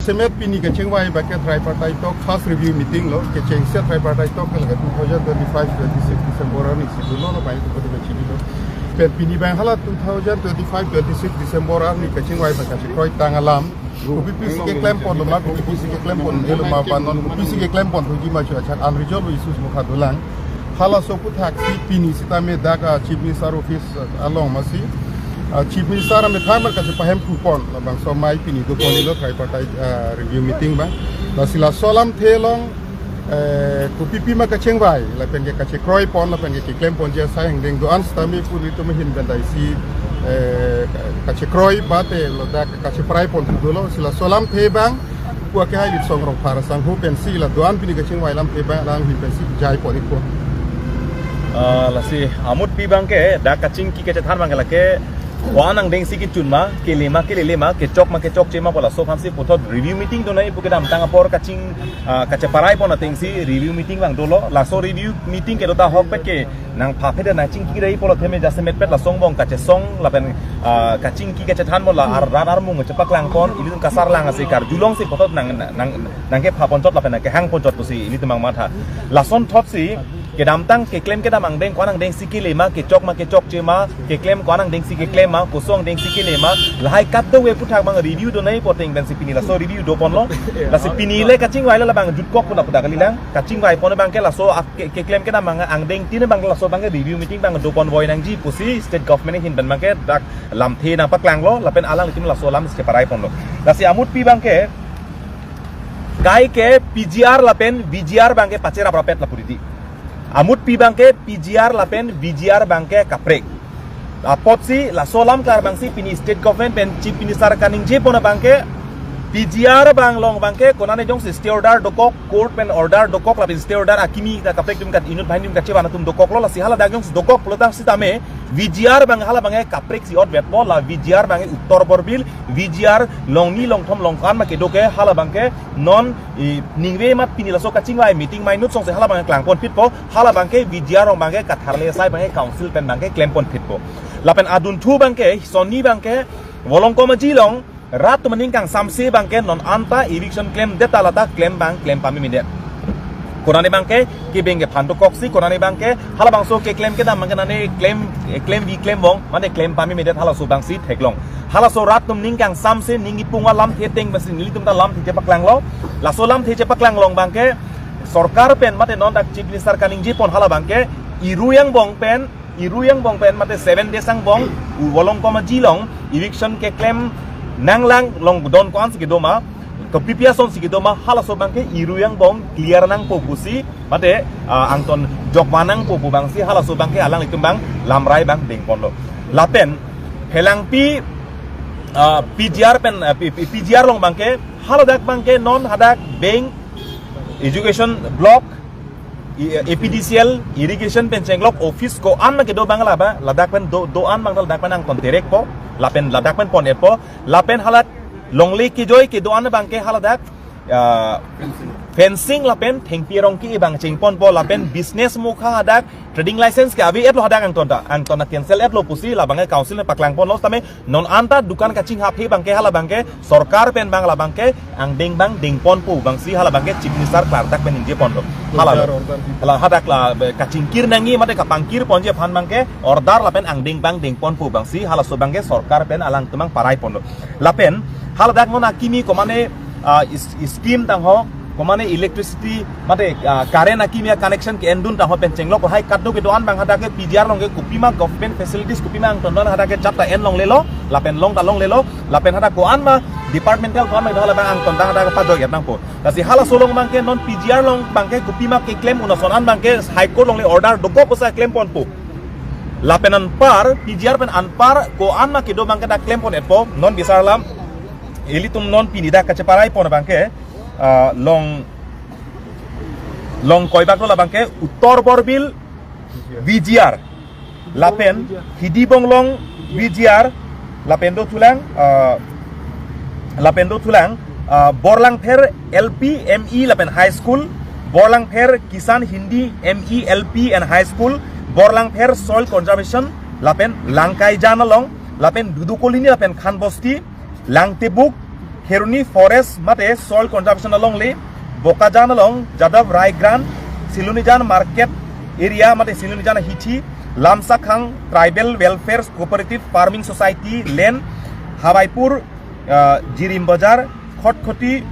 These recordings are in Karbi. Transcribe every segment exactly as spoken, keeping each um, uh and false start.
Semet pini kachingvai abangke tripartite talk first review meeting lo, kechengsi tripartite talk ke lake two thousand twenty-five twenty-six December arni si dolo, lo bai tu kodi kachini lo. Pen pini abang hala two thousand twenty-five twenty-six December arni kachingvai abang kachekroi tang alam. Kopi pisi keklem pon lo ma, kopi pisi keklem pon lo ma, ba non kopi pisi keklem pon thuji ma chu achan unresolved issues mukha dolang. Halaso aputhak si pini sitame dak a Chief Minister office along masi, ah, Chief Minister amethang mar kachepahem phu pon labangso amei pini do pon lo tripartite, ah, review meeting abang. Lasi laso alamthe along, eh, kopi pi ma kachingvai, lapen ke kachekroi pon, lapen ke keklem ponji asai angdeng do-an sitame pu ilitum ahin pen dai si, eh, kachekroi bate ladak kacheparai pon dolo. Lasi laso alamthe abang pu akehai Litsong Rongphar asangho pensi la do-an pini kachingvai alamthe abang alanghin pensi jai pon ikpo. Ah, lasi amutpi abangke dak kachingki kachethan abangke lake ko-an angdengsi kechun ma, kele ma, kelele ma, kechok ma, kechokche ma pu laso aphansi puthot review meeting do nangji pu kedamtang apor kaching, ah, kacheparai pon atengsi review meeting abang dolo. Laso review meeting kedo ta ahokpet ke nangpha phet nangchingki rai pulo theme jasemetpet lason angbong kachesong lapen, ah, kachingki kachethan mo la ar rat armung chepaklang pon, ilitum kasarlang asi karjulongsi puthot nang, nang, nangkepha ponchot lapen nangkehang ponchot pusi ilitum abang matha. Lasonthotsi kedamtang keklem kedam angdeng ko-an angdengsi kele ma, kechok ma, kechokche ma, keklem ko-an angdengsi keklem ma, koson angdengsi kele ma, lahai kadokave aputhak abang review do nangji pu ateng pensi pini laso review do ponlo. Lasi pini le kachingvai le labang jutkok pu lapu dak kalilang. Kachingvai pon abangke laso ak-, ke-, keklem kedam abang angdengtin abang laso abangke review meeting abang do ponvoi nangji pusi state government ahin pen abangke dak lamthe nangpaklanglo, lapen alanglitum laso alam cheparai ponlo. Lasi amutpi abangke, kaike P G R lapen V G R abangke pacheraprapet lapu didi. Amutpi abangke P G R lapen V G R abangke kaprek. Apotsi laso alam klar abangsi pini state government pen Chief Minister kaningje pon abangke P G R abang along abangke konane jongsi stay order dokok, court pen order dokok lapen stay order akimi ta kaprek atum kat inut banghini atum kachevan atum dokoklo, lasi haladak jongsi dokok pulo tang sitame V G R abang hala abangke kaprek si otvet po, la V G R abangke Uttor Borbil, V G R longni longthom longkan ma kedo ke hala abangke non i ningve mat pini laso kachingvai meeting mai nut songsi hala abangke klang pon phit po, hala abangke V G R along abangke katharle asai abangke council pen abangke klem pon phit po. Lapen adunthu abangke, sonni abangke, Volongkom Aji along, rat atum aning kangsamse abangke non anta eviction klemdet ta lata klem abang klem pamemedet. Konane abangke, kebeng kephan dokoksi, konane abangke, hala abangso keklem kedam abangke nane klem, eh, klemvi klem bong, mane klem pamemedet halaso abangsi theklong. Halaso rat atum ning kangsamse ning ipung alamthe ateng pensi nelitum ta lamthe chepaklanglo. Laso lamthe chepaklang along abangke sorkar pen mate non dak Chief Minister kaningje pon hala abangke Irui angbong pen, Irui angbong pen mate seven days angbong u Volongkom Aji along eviction keklem nanglang along don ko-ansi kedo ma, kopi pi asonsi kedo ma, halaso abangke Irui angbong clear nangpo pusi mate, ah, angton jokvan nangpo pu abangsi halaso abangke alanglitum abang lamrai abang dengponlo. Lapen Phelangpi, ah, P G R pen, ah, P-, P-, P G R along abangke haladak abangke non hadak bank, education block, i-, A P D C L, irrigation pen chenglok office ko-an ma kedo abang laba, ladak pen do, do-an abang ladak pen angton terekpo, lapen ladak pen pon-etpo, lapen hala longle kejoi kedo-an abangke haladak, ah, fencing lapen thengpi arong ke abang chengponpo, lapen business mukha hadak trading license ke ave-etlo hadak angton ta, angton ta cancel-etlo pusi labangke council ne paklangponlo sitame non anta dukan kachinghaphe abangke hala abangke sorkar pen abang labangke angdeng abang dengponpo abangsi hala abangke Chief Minister klardak pen ningje ponlo. Hala, order, order di. Hala hadak la, be, kachingkir nangji mate kapangkir ponji aphan abangke order lapen angdeng abang dengponpo abangsi halaso abangke sorkar pen alangtum abang parai ponlo. Lapen haladak non akimi komane, ah, is-, scheme tangho, komane electricity mate, ah, current akimi a-connection ke-endun tangho pen chenglok lahai kadokave do-an abang hadak ke P G R along ke kopima government facilities kopima angton do-an hadak ke chapta en longlelo, lapen long ta longlelo, lapen hadak ko-an ma departmental ko-an ma do hala abang angton ta hadak pajok-et nangpo. Lasi halaso along abangke non P G R along abangke kopima keklem un ason an abangke High Court alongle order dokok pusi klem ponpo. Lapen anpar, P G R pen anpar ko-an ma kedo abangke dak klem pon-etpo, non bisar alam ilitum non pini dak kacheparai pon abangke, ah, long, long koibak lo labangke Uttor Borbil V G R, lapen Hidibonglong V G R, lapen dothulang, ah, lapen dothulang, ah, Borlangpher L P, M E lapen High School, Borlangpher Kisan Hindi M E L P and High School, Borlangpher Soil Conservation, lapen Langkaijan along, lapen Dudu Colony lapen Khan Bosti, Langtebuk, Kheroni Forest mate Soil Conservation alongle, Bokajan along Jadav Rai Grant, Silonijan Market Area mate Silonijan Hithi, Lamsakhang Tribal Welfare Cooperative Farming Society Land, Hawaipur, uh, Jirim Bazar, Khatkhati,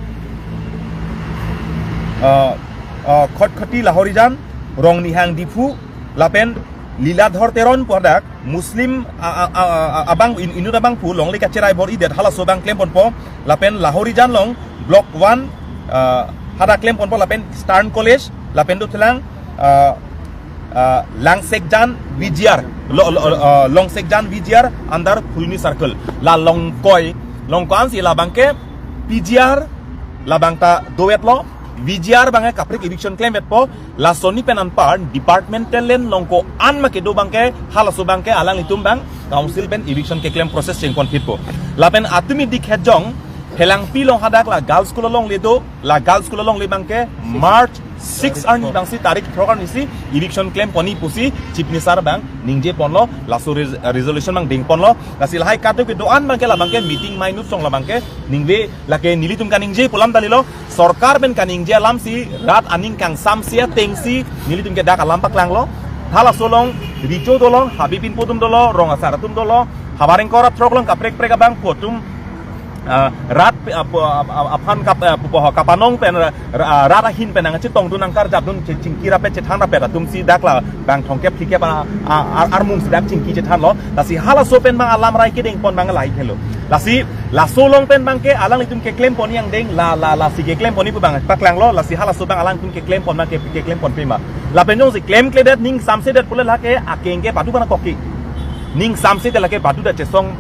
uh, uh, Khatkhati Lahorijan, Rongnihang Diphu, lapen Liladhor Teron pu hadak Muslim a- a- a- a- abang in- inut abangphu longle kacherai bor-idet halaso abang klemponpo, lapen Lahorijan along Block one, uh, hadak klemponpo, lapen Eastern College, lapen dothelang, uh, uh, Langsekjan V G R, lo, lo, uh, Langsekjan V G R under Phuloni Circle. La Longkoi, Longkoi ansi labangke P G R labang ta dovetlo, V G R abangke kaprek eviction klemvetpo, lasoni pen anpar departmental land along ko-an ma kedo abangke, halaso abangke alanglitum abang council pen eviction keklem process chengponphitpo. Lapen atumi dikhet jong, Phelangpi along hadak la girls school alongle do, la girls school alongle abangke March six arni abangsi, tarik throk arnisi eviction klemponji pusi Chief Minister abang ningjeponlo, laso res- resolution abang dengponlo. Lasi lahai kadokave do-an abangke labangke meeting minutes along labangke ningve, lake nelitum kaningje pu alam dalilo, sorkar pen kaningje alamsi rat aning kangsamse atengsi nelitum ke dak alam paklanglo. Halaso along Richo dolo, Habibin Podum dolo, rong asar atum dolo, havar ingkoi ra throk along kaprek prek abangphu atum, ah, rat pe- ah, pu- ah, ah, aphan kap- ah, pupo ho kapanong pen ra- ra- rat ahin pen nangchetongdun, nangkarjapdun, che- chingki rapet chethan rapet atumsi dak la bang thomkep phlikep a- a- ar- armungsi dak chingki chethanlo. Lasi halaso pen abang alam rai kedengpon abang lahai helo. Lasi laso along pen abangke alanglitum keklemponji angdeng, la la lasi keklemponji pu abang paklanglo. Lasi halaso abang alanglitum keklempon abangke keklemponpe ma. Lapen jongsi klemkledet, ning samsedet pule lake akeng ke badu kana koki. Ning samsedet lake badudet chesong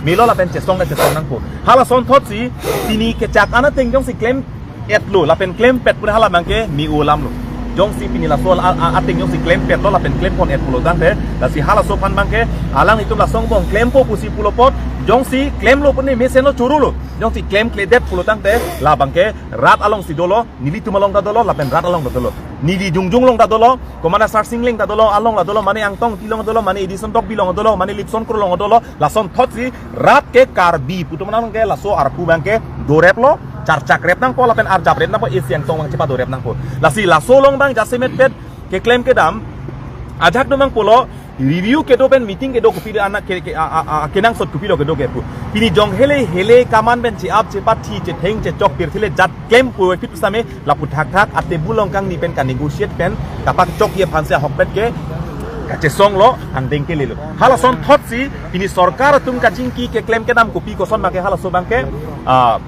melo lapen chesongdet chesong nangpo. Halason thotsi pini kechak an ateng jongsi klem-etlo lapen klempet pule hala abangke me-o alamlo. Jongsi pini laso a- a- ateng jongsi klempetlo lapen klempon-et pulo tangte, lasi halaso aphan abangke alanglitum laso angbong klempo pusi pulo apot, jongsi klemlo pune mesenlo, chorulo. Jongsi klemkledet pulo tangte, la abangke rat alongsi dolo, nelitum along ta dolo, lapen rat along ta dolo. Neli jongjong along ta dolo, komat Sarsing Engleng ta dolo, along la dolo, mane Angtong Engti along dolo, mane Edison Tokbi along dolo, mane Lipson Kro along dolo, lason thotsi rat ke Karbi pu atum abangke laso arpu abangke doreplo, charchakrep nangpo lapen arjaprep nangpo, isi angtong abang chepadorep nangpo. Lasi laso along abang jasemetpet keklem kedam ajak do abang pulo, review kedo pen meeting kedo kopi do, anak ke, ke, a- a- a- kenangsot kopi do kedo ke pu. Pini jong hele hele kaman pen che-ap chepathi chetheng chechok pirthe le jat klempo phit same lapu thakthak atebul along kangni pen ka-negotiate pen kapachokji aphansi ahokpet ke kachesonglo, angdeng kelelo. Halason thotsi pini sorkar atum kachingki keklem kedam kopi koson abangke halaso abangke, ah,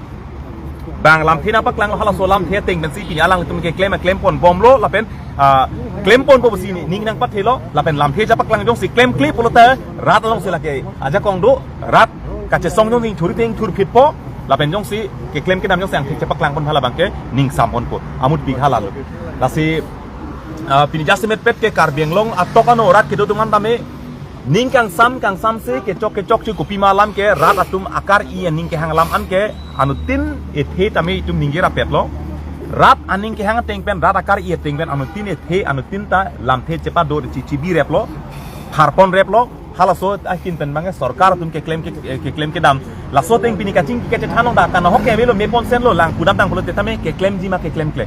bang lamthe nangpaklanglo, halaso lamthe ateng pensi pini alanglitum keklem klempon bomlo lapen, ah, klemponpo pusi ni- ning nangpathelo lapen lamthe chepaklang, jongsi klemkle pulote rat alongsi lake ajakong do, rat kachesong jongsi thur ateng thurphitpo, lapen jongsi keklem kedam jongsi angthek chepaklangpon hala abangke ning samponpo, amutpik halalo. Lasi, ah, pini jasemetpet ke Karbi Anglong atok ano rat kedo atum an tame ning kangsam kangsamse kechok kechokche kopima alam ke rat atum akar-i aning kehang alam anke anuttin ethe tame itum ningje rapetlo. Rat aning kehang ateng pen, rat akar-i ateng pen anuttin ethe anuttin ta lamthe chepado chichibireplo, tharponreplo. Halaso ahin pen abangke sorkar atum keklem ke- keklem kedam. Laso ateng pini kachingki kachethan along dak kanahok ke avelo, meponsenlo, lang pudam tang pulote tame keklemji ma keklemkle,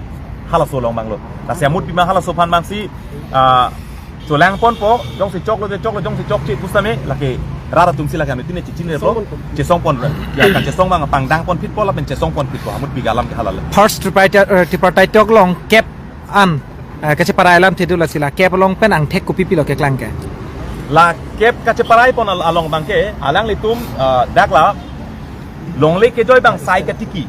halaso along abanglo. Lasi amutpima halaso aphan abangsi, ah, cholangponpo, jongsi choklo te choklo, jongsi chokche pusitame lake rat atumsi lake anuttin chechinireplo, chesongpon. Ya, kachesong abang pangdangponphitpo lapen chesongponphitpo, amutpik alam ke halalo. First tripartite, eh, tripartite talk along kep an, eh, kacheparai alamthe do, lasi la kep along pen angthek kopi pilo keklang ke? La kep kacheparai pon al- along abangke alanglitum, eh, dak la longle kejoi abang sai katiki.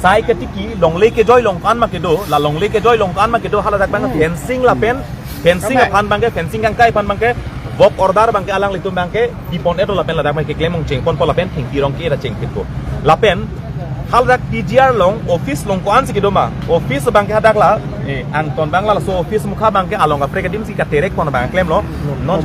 Sai katiki, longle kejoi along ko-an ma kedo, la longle kejoi along ko-an ma kedo, haladak abang fencing lapen, fencing aphan abangke, fencing kangkai aphan abangke, work order abangke alanglitum abangke pipon-etlo lapen ladak abangke klemong chengponpo lapen thengpi rong ke-et chengphitpo. Lapen haladak P G R along, office along ko-ansi kedo ma, office abangke hadak la, eh, angton abang la laso office mukha abangke along kaprek adimsi katerekpon abang klemlo. Non,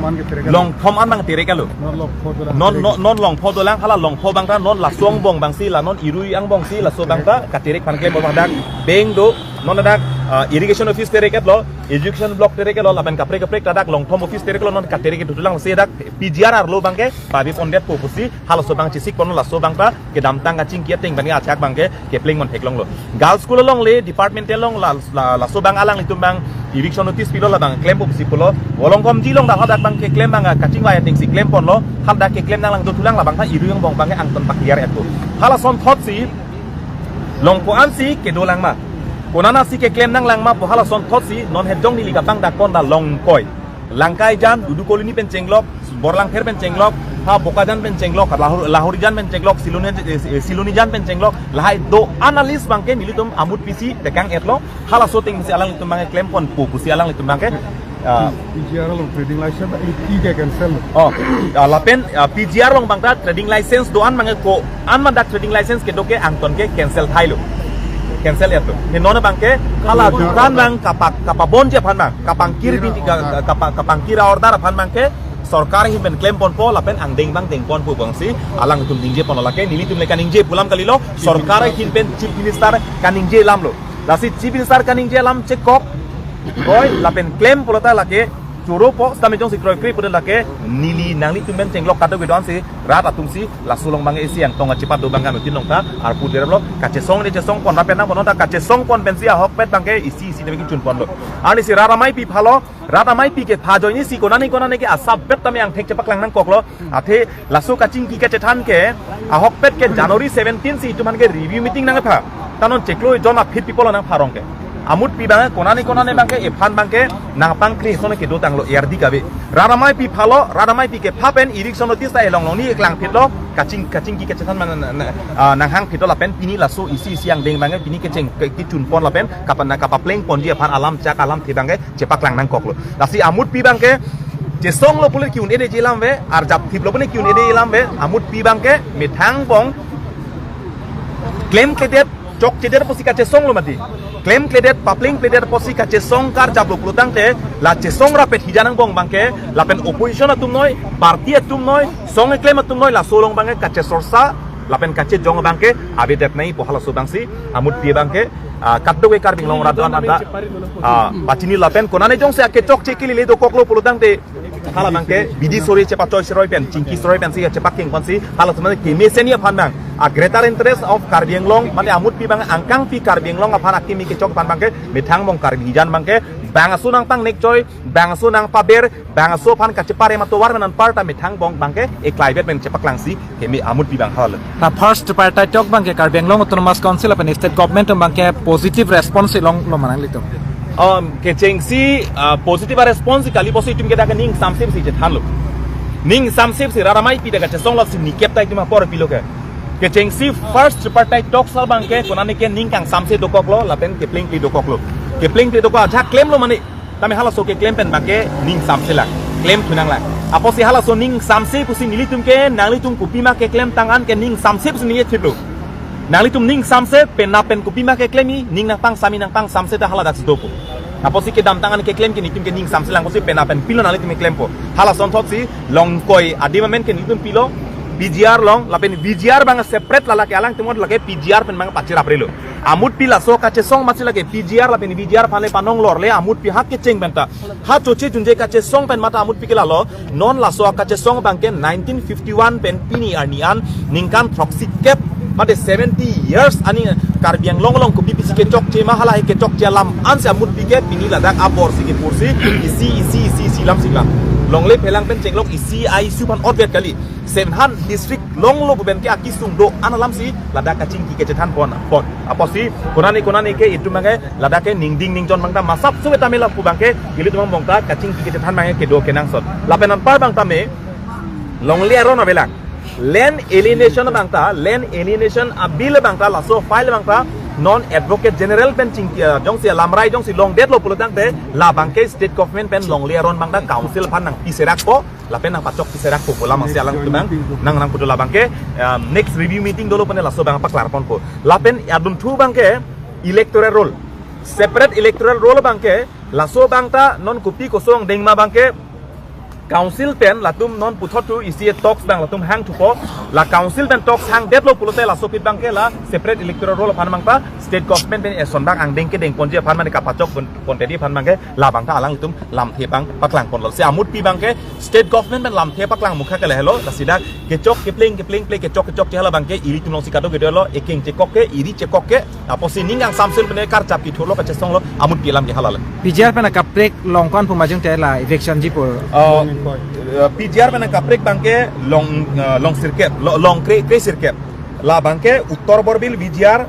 longthom an abang tereklo. Non longpho dolang. Non, non, non longpho dolang, hala longpho abang ta non laso angbong abangsi, la non irui angbongsi laso abang ta katerek aphan klem abang dak beng do, non dak Ah, irrigation office terek-etlo, education block terek-etlo, lapen kaprek kaprek ta dak Longthom office terek-lo, non katerek-et thulang si dak P G R arlo abangke pavi pondet po pusi halaso abang chesik ponlo. Laso abangta kedamtang kachingki ateng abangke achak abangke kepleng pon theklonglo. Girls school along le department along la, la, laso abang alanglitum abang eviction notice pilo, labang klem po pusi pulo. Volongkom ji along dak hadak abang keklem abang kachingvai ateng si klem ponlo. Hadak keklem nanglang dothulang, labangta iru angbong abangke angton pakliar-etpo. Halason thotsi long ko-ansi kedolang ma, konat ansi keklem nanglang ma pu halason thotsi non het jong neli kapangdak pon ta Longkoi, Langkaijan, Dudu Colony pen chenglok, Borlangpher pen chenglok, ha Bokajan pen chenglok, Lahori, Lahorijan pen chenglok, Siloni, eh, Silonijan pen chenglok, lahai do-an a-list abangke nelitum amutpisi tekang-etlo. Halaso ateng si alanglitum abangke klem pon po pusi alanglitum abangke, ah, P G R along trading license eighty ke cancel. Oh, ah, lapen, ah, P G R along abangta trading license do-an abangke ko-an ma dak trading license kedo ke angton ke cancel thailo. Cancel-etlo. He non abangke hala dukan abang kapak, kapabonji aphan abang, kapangkir binti ka, ka, kapa, kapangkir a-order aphan abangke sorkar ahin pen klem ponpo lapen angdeng abang deng ponpo bangsi alangtum ningje ponlo. Lake nelitum le kaningje pu alam kalilo, sorkar ahin pen Chief Minister kaningje alamlo. Lasi Chief Minister kaningje alam chekok, kroi lapen klem pulo ta lake choro po, sitame jongsi kroikre pulote lake neli nanglitum pen chenglok kadokave do-ansi rat atumsi laso along abang isi angtong achipat do abang kanutin long ta arpu derlo, kachesong ne chesong pon ra pen nang pon ta kachesong pon pensi ahokpet abangke isi isi tame kechun ponlo. Arnisi rat amaipi phalo, rat amaipi kepha ajoinesi konane konane ke asap bet tame angthek chepaklang nangkoklo. Athe laso kachingki kachethan ke ahokpet ke January seventeen si itum aphan ke review meeting nangpha. Ta non chiklo jon aphi people nangpharong ke. Amutpi abang konane konane abangke ephan abangke nangpangkri sone kedo tanglo, erdi kave. Rat amaipi phalo, rat amaipi kepha pen eviction notice ta elong longni eklang phitlo, kaching, kachingki kachethan man na, na, ah, nanghang phitlo lapen pini laso isi isi angdeng abangke pini kecheng ke, kechun pon lapen kapan na kapapleng ponji aphan alam chak alamthe abangke chepaklang nangkoklo. Lasi amutpi abangke chesonglo pule ki-un-edeji alam ave, arjap thiplo pule ki-un-edeji alam ave, amutpi abangke methang angbong klemkledet, chokchedet pusi kachesonglo mati. Klemkledet, paplengkledet pusi kachesong karjaplo pulotangte, la chesong rapet hijan angbong abangke, lapen opposition atum noi, party atum noi, song keklem atum noi, laso along abangke kachesorsa lapen kachejong abangke avedet nangji pu halaso abangsi amutpi abangke, ah, kadokave Karbi Anglong rat do-an anta, ah, pachini lapen konane jongsi akechokche kelile dokoklo pulotangte hala abangke bidi sore chepachoi seroi pen, chingki seroi pensi chepakeng ponsi hala teman kemesen aphan abang, a greater interest of Karbi Anglong, mane amutpi abang angkangpi Karbi Anglong aphan akimi kechok aphan abangke methang angbong Karbi hijan abangke bangso nangpangnekchoi, bangso nangpaber, bangso aphan kacheparem atovar pen anparta methang angbong abangke eklaivet pen chepaklangsi keme amutpi abang hal. Na first tripartite talk abangke Karbi Anglong Autonomous Council lapen state government atum abangke positive response longlo ma nanglitum? Um, kechengsi, ah, positive response kali pusi itum ke dak ning samsip si chethanlo. Ning samsip si rat amaipi dak kachesong lok si nikep ta itum apor pilo ke. Kechengsi first tripartite talks abangke konane ke ning kangsamse dokoklo lapen keplengple dokoklo. Keplengple dokok ajak klemlo mane tame halaso keklem pen abangke ning samselang, klem thunanglang. Apotsi halaso ning samse pusi nelitum ke nanglitum kopima keklem tang an ke ning samse pusi ningje thiplo. Nanglitum ning samse penap pen kopima keklem-i, ning nangpangsam-i nangpangsamse ta haladak si dopo. Apotsi kedamtang an keklem ke nelitum ke ning samselang pusi penap pen pilo nanglitum keklempo. Halason thotsi Longkoi adim amen ke nelitum pilo, P G R along, lapen P G R abang separate lala ke alangtum lake P G R pen abang pachiraprelo. Amutpi laso kachesong masi lake P G R lapen P G R aphan le panong lorle amutpi ha kecheng penta. Ha choche junje kachesong pen mata amutpi ke lalo, non laso kachesong abangke nineteen fifty-one pen pini arni an ningkan throksi kep mate seventy years ani Karbi Anglong along kopi pisi kechokche ma hala he kechokche alam ansi amutpi ke pini ladak abor si kepursi isi isi isi isi lam si lam. Longle phelang pen chenglok isi a issue aphan otvet kali. Senhan district longlo pu pen ke akesung do-an alam si ladak kachingki kachethan pon pon. Apotsi konane konane ke itum abangke ladak ke ningding ningjon abangta masap suwe tamela pu abangke ilitum angbong ta kachingki kachethan abangke kedo kenangsot. Lapen anpar abang tame longle aron avelang. Land alienation abangta, land alienation a bill abangta, laso file abangta non Advocate General pen chingki, eh, jongsi lamrai jongsi longdetlo pulotangte la abangke state government pen longle aron abangta council aphan nangpiserakpo lapen nangpachokpiserakpo pu alam si alangtum nang nang nangputu la abangke, um, next review meeting dolo pen laso abang paklar ponpo. Lapen adunthu abangke electoral roll, separate electoral roll abangke laso abangta non kopi koson dengma abangke Council pen latum non puthot thu isi talks abang latum hangthupo. La council pen talks hangdetlo pulote laso aphi abangke la separate electoral roll aphan abang ta state government pen eson abang angdeng kedeng ponji aphan mane kapachok pon, pontedi aphan abangke labang ta alangtum lamthe abang paklangponlo. Si amut aphi abangke state government pen lamthe paklang mukha ke lahelo, lasi dak kechok kepleng kepleng ple kechok kechok chehala abangke ilitum alongsi kadokave dolo, ekeng chekok ke, iri chekok ke, apotsi ning kangsamse pen karchap kithurlo kachesonglo, amut aphi alam ke halalo. P G R pen akaprek along ko-an pu majung te la eviction ji pu? Oh, eh, P G R pen akaprek abangke long, eh, long sirkep, lo-, long kre, kre sirkep. La abangke Uttor Borbil V G R,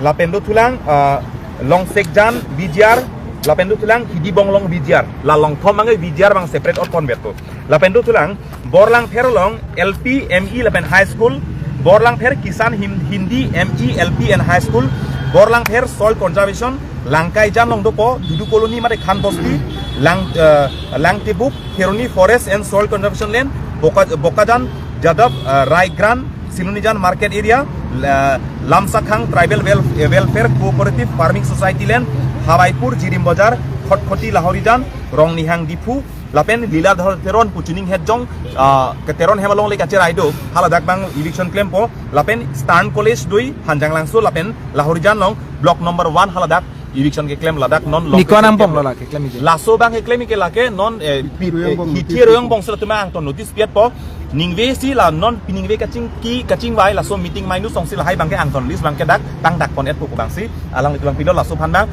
lapen dothulang, eh, long Sekjan V G R, lapen dothulang Hidi Bonglong V G R. La longthom abangke V G R abang separate otpon beto. Lapen dothulang Borlangpher along L P, M E lapen high school, Borlangpher Kisan Hin-, Hindi, M E, L P and high school, Borlangpher soil conservation, Langkaijan along dopo, Dudu Colony mate Khan Bosti, Lang, eh, Langtibuk, Kheroni Forest and Soil Conservation Land, Boka-, Bokajan, Jadab, eh, Raigrand, Silonijan Market Area, la-, Lamsakhang Tribal Wel-, eh, Welfare Cooperative Farming Society Land, Hawaipur, Jirim Bazar, Khatkhati Lahorijan, Rongnihang Diphu, lapen Liladhar Teron pu chuning het jong, ah, ke Teron hem along le kacherai do, haladak abang eviction klempo, lapen Stern College dui, Hanjanglangso, lapen Lahorijan along, block number one haladak, eviction keklem ladak non long Niko keklem angbong lo. Lo la keklem ije. Laso abang keklem ke lake non, eh, pi-, eh, Royong bong Hithi notice Royong pi-, bongso latum angton notice piatpo. Ningve si la non piningve kachingki kachingvai laso meeting minus song si lahai abangke angton list abangke dak tangdakpon-etpo pu abangsi alanglitum pilo laso aphan abang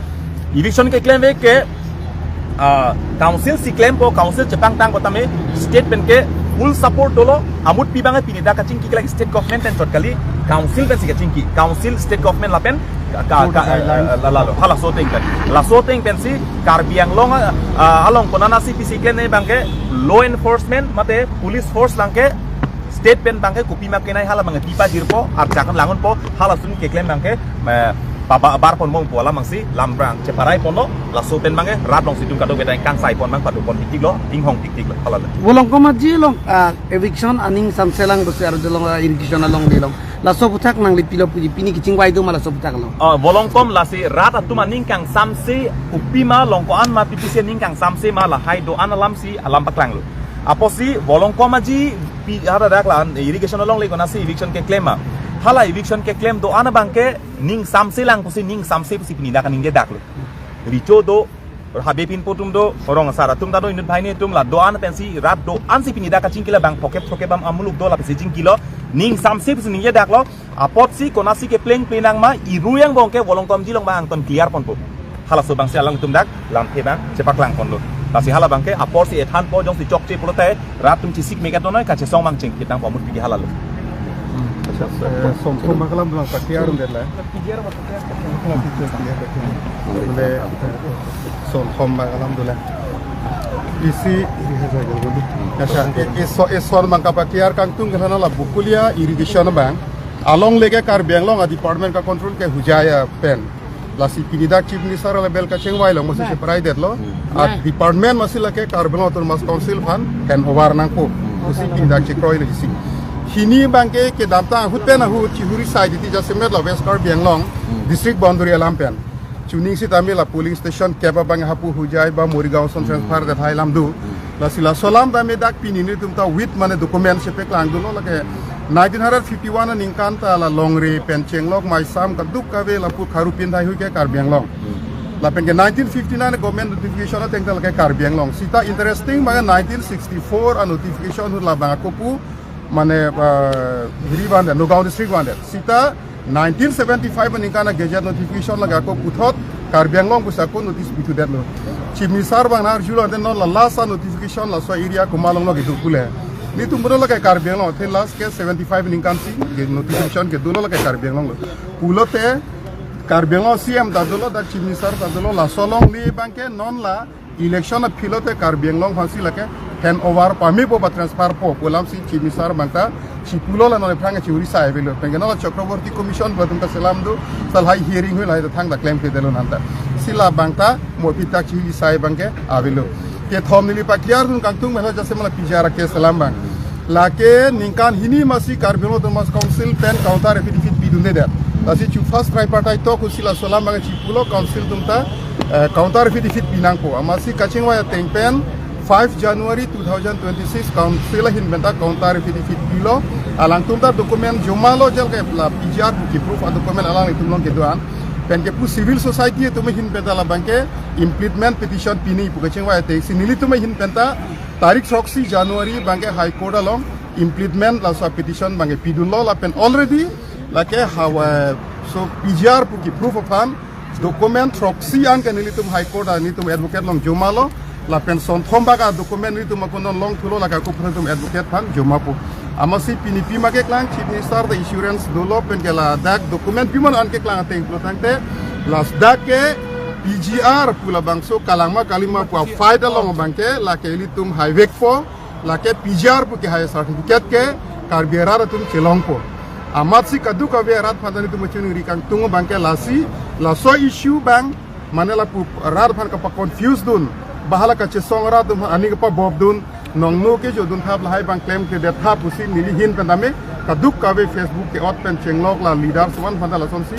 eviction keklem ave ke, ah, council si klempo, council chepangtangpo tame state pen ke full support dolo, amut aphi abangke pini dak kachingki ke lake state government pen chot kali, council pensi kachingki, council state government lapen ka, ka, Board ka, guidelines. Eh, la, la, lo, halaso ateng pen. Laso ateng pensi Karbi Anglong, ah, ah, along konatsi pisi klem ne abangke law enforcement mate police force abangke state pen abangke kopima kenai hala abangke pipa jirpo, arjakan langunpo, halason keklem abangke, eh, paba abar ponbompo alam abangsi, lam abang cheparai ponlo, laso pen abangke, rat alongsi itum kadokave ta ingkang sai pon abang padu pon tiktiklo, inghong tiktiklo, hala. Volongkom Aji along, ah, eviction aning samselang pusi arjulong, ah, irrigation along dilong. Laso aputhak nangli pilo puji pini kachingvai do ma laso aputhak lo. Oh, Volongkom lasi rat atum aning kangsamse kopima along ko-an ma pipisi aning kangsamse ma lahai do-an alamsi alam paklanglo. Apotsi Volongkom Aji pi haladak la irrigation along le konatsi eviction keklem ma. Hala eviction keklem do-an abangke ning samselang pusi ning samse pusi pini dak ningjedaklo. Recho do, habe pinpo atum do, rong asar atum ta do, inut banghini atum la do-an pensi, rat do-ansi pini dak kachingki la abang phokep thokep am amuluk do la pensi chingkilo, ning samse pusi ningjedaklo, apotsi konatsi kepleng pleng nang ma, iru angbong ke Volongkom Aji along abang angton clear ponpo. Halaso abangsi alangtum dak, lamthe abang, chepaklang ponlo. Lasi hala abangke, apotsi ethanpo jongsi chokche pulote, rat atum chesik megat do noi, kachesong abang chingkit nangpo amut aphi ke halalo. Acha, eh, Sonthom abang ke alam dolang pakiar un det la. Bole, Sonthom abang ke alam dolang. Isi, acha, e, e, so, eson abang kapakiar kangtung ke la Bokolia irrigation abang. Along le ke Karbi Anglong a department ka control ke Hojai apen. Lasi pini dak Chief Minister level kachingvai along masi, nah, cheparai detlo. Hmm. A, nah, department masi lake Karbi Anglong Autonomous Council aphan hand over nangpo. Hmm. Pusi pini dak chekroi lagi si. Hini abangke kedamtang ahut pen ahut chihuri sai titi jasemet la West Karbi Anglong, hmm, district boundary alam pen. Chuning sitame la polling station kep abang hapu Hojai ba Morigaon ason, hmm, transfer det hai alam do. Hmm. Lasi laso alam tame dak pini nelitum ta with mane document chepaklangdunlo lake nineteen hundred fifty-one aningkan ta la Longri pen Chenglok Maisam kadokave lapu Kharu Pinthai hui ke Karbi Anglong. Hmm. Lapen ke nineteen fifty-nine government notification ateng ta lake Karbi Anglong. Sita interesting abang nineteen sixty-four a notification ahut labang ako pu mane, ah, hiri vandet, Nagaon district vandet. Sita nineteen seventy-five aningkan a gazette notification lake ako puthot Karbi Anglong pusi ako notice pithudetlo. Chief Minister abang nang arjulo ante non la last a notification laso area komat along lo kedo pule. Nelitum pulo lake Karbi Anglong, the last ke seventy-five aningkan si ge notification kedo lo lake Karbi Anglong lo. Pulote Karbi Anglong C M ta dolo, dak Chief Minister ta dolo, laso along neli abangke non la election aphi lote Karbi Anglong aphansi lake hand over pamepo ba transfer po pu alamsi Chief Minister abang ta chipulo la non aphrang chihuri sai avelo. Penke non la Chakraborty Commission ba atum ta selam do, sa lahai hearing hui lahai ta thangta klemkledetlo nanta. Si labang ta mo aphi ta chihuri sai abangke avelo. Kethom neli pakiar dun kangtung mela jasemet la P G R a case alam abang. Lake ningkan hini masi Karbi Anglong Autonomous Council pen counter affidavit pidundedet. Lasi chu first tripartite talk ahut si laso alam abang chipulo council atum ta, eh, counter affidavit pinangpo. Amatsi kachingvai ateng pen five January two thousand twenty-six council ahin penta counter affidavit pilo, alangtum ta document joma lo, jal ke la P G R pu ke proof a document alangtum along kedo-an. Pen ke pu civil society atum ahin penta labang ke impleasement petition pini pu kachingvai atengsi nelitum ahin penta tarik throksi January abang ke High Court along impleasement laso petition abang ke pidunlo lapen already lake hawa, so P G R pu ke proof aphan document throksi an ke nelitum High Court a nelitum advocate along joma lo, lapen sonthom bak a document nelitum akon longthulo, lake ako phan nelitum advocate aphan jomapo. Amatsi pini pima keklang Chief Minister ta assurance dolo pen ke ladak document pima an keklang ateng pulo tangte ladak ke P G R pu labangso kalang ma kali ma pu a fight along abang ke lake ilitum haivekpo, lake P G R pu ke hai certificate ke Karbi arat atum chelongpo. Amatsi kadokave arat aphan ta nelitum chuningri kangtung abang ke lasi, laso issue abang mane lapu rat aphan kapa confuse dun, bahala kachesong rat atum ani kapa bob dun, nongno kejodun thap lahai abang klemkledet thap pusi neli ahin pen tame kadokave Facebook ke-ot pen chenglok la leaders atum aphan ta lasonsi